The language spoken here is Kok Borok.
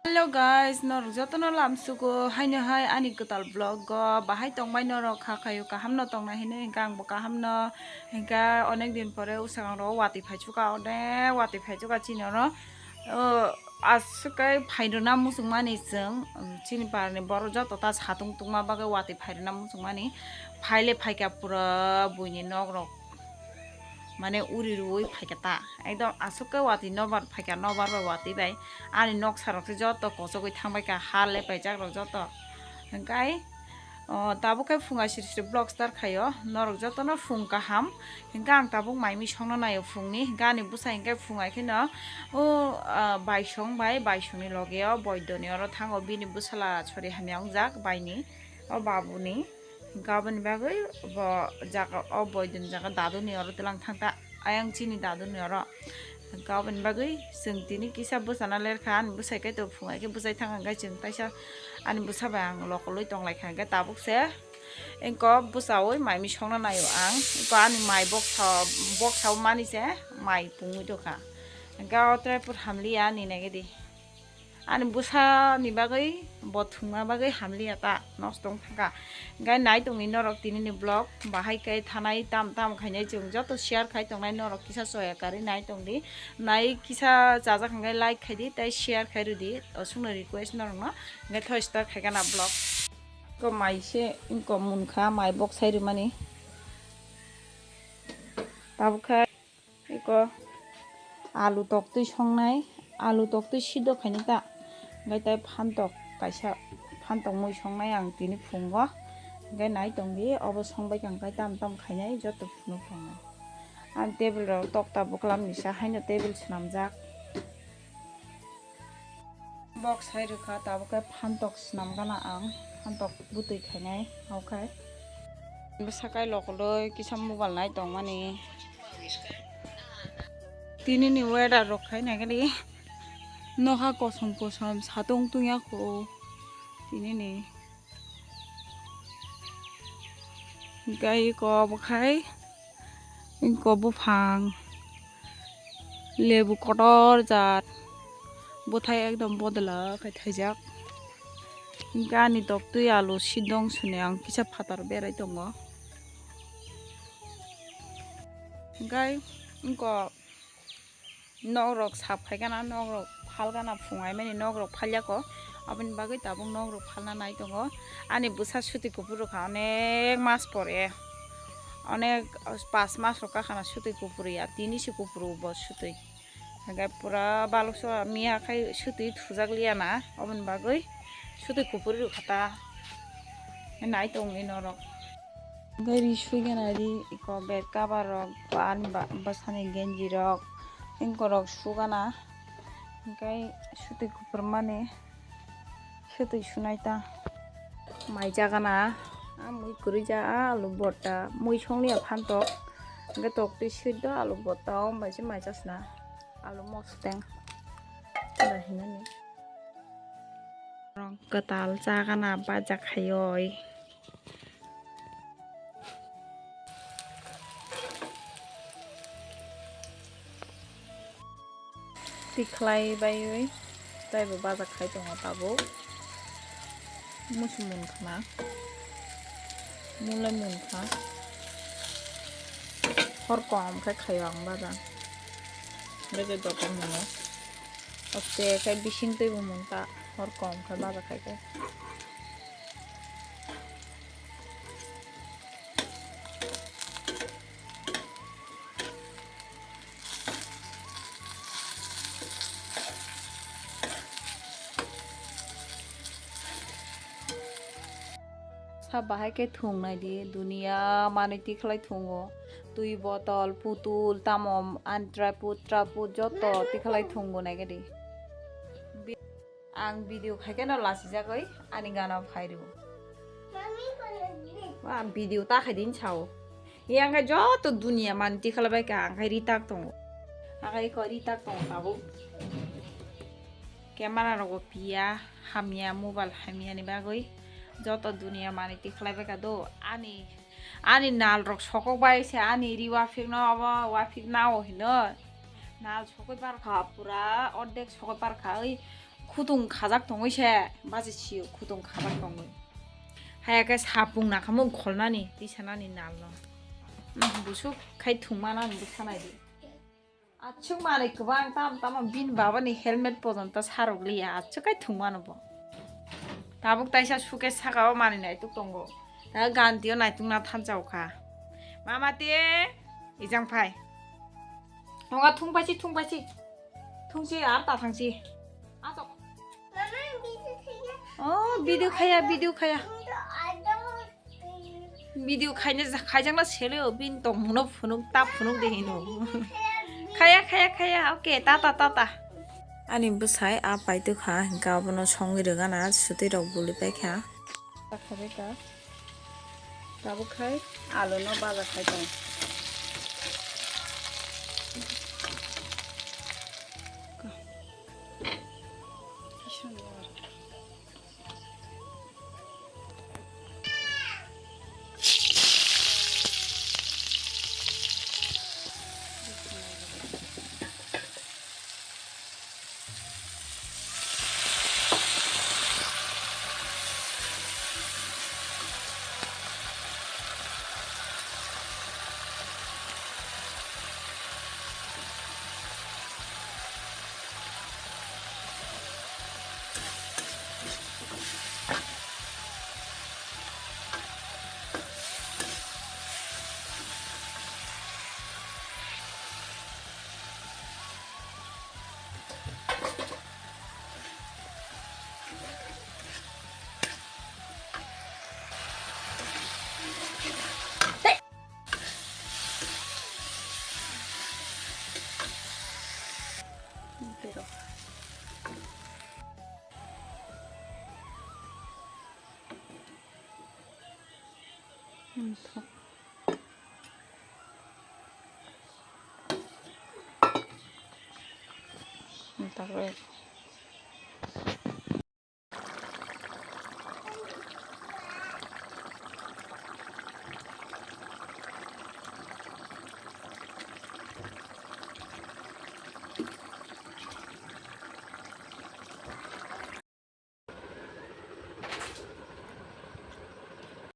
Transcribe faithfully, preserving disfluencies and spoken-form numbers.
Hello guys, norok jotono lamsugo haino hai ani kwtal vlog o bahai tongbai norok kha khayo kaham no tongnai hino hingka ang bo kaham no hingka onek din pore usakang ro watwi phaichuka onek watwi phaichuka chini oro o aswk kai phairwna muchungmani chwng chini parni borok joto ta satung tungma bagwi watwi phairwna muchungmani phaile phaika pura buini nok rok. Mane uri rwi phaikha ta. Ekdom aswk khe watwi nobar phaikha, nobar bai watwi bai. Ani noksa rok se joto kochogwi thangbai kha, ha lepaijak rok joto. Hingkai, o, tabuk khe phunga siri siri vlog start khaio. Norok jotono phung kaham. Hingkhe ang tabuk mai mi songna naio phungni. Hingkhe ani bwsa hingkhe phung ai kheno, o, a, baisong bai, baisongni loge o boidoni oro thango. Bini bwsala chori hamya wngjak baini, o babuni. Hingke aboni bagwi bo jaga o boidin jaga daduni oro twlang thangta ayang chini daduni oro. Hingke aboni bagwi chwng tini kisa bwsana lerkha ani bwsai kaitor phungai khe bwsai thang hingke chwng taisa ani bwsa bai ang lokolwi tonglaikha hingke tabuk se. Engko bwsawi mai misongna naio ang. Engko ani mai boksa, boksa mani se mai pungwi tongkha. Hingke o tei pur hamliya ani nai di. Ani bwsani bagwi bo thwngna bagwi hamliya ta nosto wng thangkha. Hingke nai tongdi norok tinini vlog bahai khe thanai tam tam khainai chwng joto share khai tongnai norok kisa soya karwi nai tongdi. Nai kisa chajak hingke like khaidi tei share khai rwdi. Osukno request norokno hingke thoi start khaikha na vlog. Ko mai se wngko munkha mai bok sai rwmani. Tabukhe. Eko alu toktwi songnai, alu toktwi sidok khainai ta, hingke tai phantok kaisa phantok mui songnai ang tini phungo, hingke nai tongdi obo songbaikha hingke tam tam khainai joto phunuk tongnai. Ang table rok tokta bwklam ni sa haino table swnamjak. Bok sai rwkha tabuk khe phantok swnam gana ang, phantok bwtwi khainai okhai. Bwsakai lokolwi kisa mobile nai tongmani. Tinini weather rok khai nai khe nokha kosom kosom satung tungya kho tinini. Gai ko obo khai. Engko buphang, lebu kotor jat, bwthai ekdom bodol khe thaijak. Hingke ani toktwi alu sidong sune ang kisa phatar berai tongo. Hingke engko nokrok sap khai gana, nokrok phal gana, phung aimani nokrok phalyako, aboni bagwi tabuk nokrok phalna nai tongo. Ani bwsa sutwi kuphur rwkha onek mas pore, onek pas mas rok kakhana sutwi kuphur ya, tini se kuphuru bo sutwi. Hingke pura balukso miya khai sutwi thujak liya na, oboni bagwi sutwi kuphur rwkha ta. Nai tongdi norok. Hingke ri sui gana ri iko bed cover rok, ani ba-, bwsani genji rok, engko rok su gana. Hingke sutwi kuphur mani. Sutwi sunai ta. Mai jagana. A mui kwrwi ja, a alu botta. Mui songlia phantok. Hingke toktwi sui do alu botta. O bai se mai jasna. Alu mosodeng. Bai hinani. Rong kwtal jagana baja khaioi. Tikhlai baiwi taibo baja khai tongo tabuk. Musu munkha na. Mulai munkha. Hor kom khe khaio ang baja. Bege dopor muno. Oste khe bising twibo mun ta. Hor kom khe baja khai khe. Sa bahai khe thung nai di, duniya manwi tikhlai thungo. Twi botol, putul, tamo, ani tripod, tripod joto tikhlai thungo nai khe di. Ang video khai khe no lachijagwi ani gana phai rw. Wa, video ta khai din sao. Yang khe joto duniya manwi tikhlai bai kha, ang khai ri tak tongo. Ang khai ko ri tak tongo tabuk. Camera rogo piya, hamya, mobile hamya ni bagwi joto duniya manwi tikhlai bai kha do. Ani, ani nal rok sokok bai se ani ri waphik no obo waphik nao hino. Nal sokoi parkha, pura ordek sokoi parkha, oi khutung khajak tongoi se, baji sio khutung khajak tongoi. Haya khe sapung nakhamung kholnani, tisanani nal no. Hmm, busuk khai thungmana bwsa nai di. Achuk manui kwbang tam tamo bini baba ni helmet pojonto sarok liya, achuk khai thungmano bo. Tabuk taisa suke saka o manui naituk tongo. Ta ganti o naituk na thansa o kha. Mama te ijang phai. Oga thung paisi, thung paisi. Thung si ar ta thang si. Asok. Oh, video khaya, video khaya. Video khaina, khaijakna sele o, bini tongmungno phunuk, ta phunuk de hino. Khaya, khaya, khaya, okay, tata, tata. Ani bwsai a paitwkha, hinkhe abono songwi rwgana, swtwi rok buli paikha. Tabuk khai alu no baja khai tong. Takle